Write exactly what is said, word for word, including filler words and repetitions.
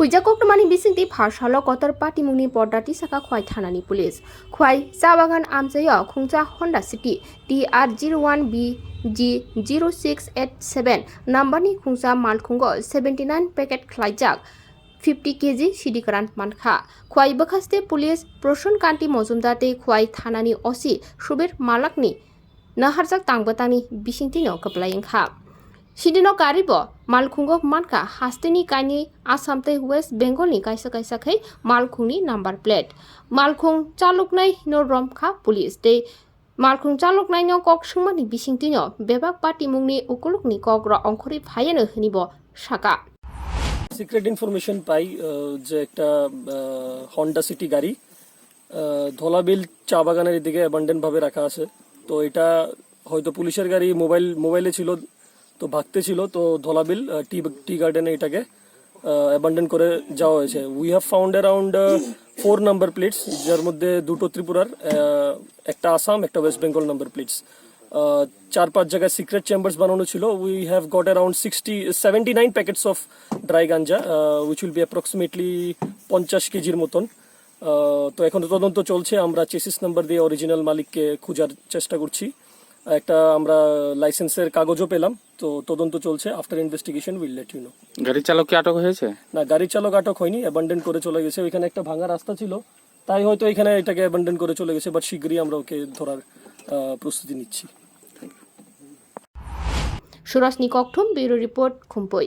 Huijak koktwmani bisingtwi pharsalo kotor patimungni porda tisakha Khwai thanani police. Khwai cha bagan amchaio khungcha Honda City T R zero one B G zero six eight seven numberni khungcha malkhungo seventy nine packet khlaijak fifty K G sidi kwran mankha. Khwai bwkhaste police Proshon Kanti Mojumdar tei Khwai thanani O C Subir Malakni naharjak tangbwtangni bisingtwino kwplai wngkha. Sidino karibo malkhungo mankha hasteni kainwi Assam tei West Bengalni kaisa kaisa khai malkhungni number plate. Malkhung chaloknaino romkha police tei malkhung chaloknaino kok swngmani bisingtwino bebak patimungni ukulukni kokrok ongkhorwi phaiano hwnwibo sakha. Secret information পাই আহ, যে একটা Honda city গাড়ি আহ, ধলাবিল চা বাগানের এদিকে অ্যাবান্ডেন্ট ভাবে রাখা আছে। তো এটা হয়তো পুলিশের গাড়ি, মোবাইল মোবাইলে ছিল, তো ভাগতে ছিল, তো ধলাবিল আহ, টি টি গার্ডেনে এটাকে অ্যাবান্ডেন করে যাওয়া হয়েছে। We have found around four number plates, যার মধ্যে দুটো ত্রিপুরার, আহ, একটা আসাম, একটা ওয়েস্ট বেঙ্গল নাম্বার প্লেটস। চার পাঁচ জায়গায় সিক্রেট চেম্বার্স বানানো ছিল। We have got around sixty, seventy nine packets of dry ganja, which will be approximately পঞ্চাশ কেজির মতন। আহ, তো এখন তদন্ত চলছে। আমরা চেসিস নাম্বার দিয়ে অরিজিনাল মালিককে খোঁজার চেষ্টা করছি। একটা আমরা লাইসেন্সের কাগজও পেলাম। তো তদন্ত চলছে। After investigation, we'll let you know. গাড়ি চালক কি আটক হয়েছে? না, গাড়ির চালক আটক হয়নি, অ্যাবান্ডেন করে চলে গেছে। ওইখানে একটা ভাঙা রাস্তা ছিল, তাই হয়তো এখানে এটাকে অ্যাবান্ডেন করে চলে গেছে। বাট শীঘ্রই আমরা ওকে ধরার আহ, প্রস্তুতি নিচ্ছি। Surasni Kokthum, Bureau Report, Khumpui.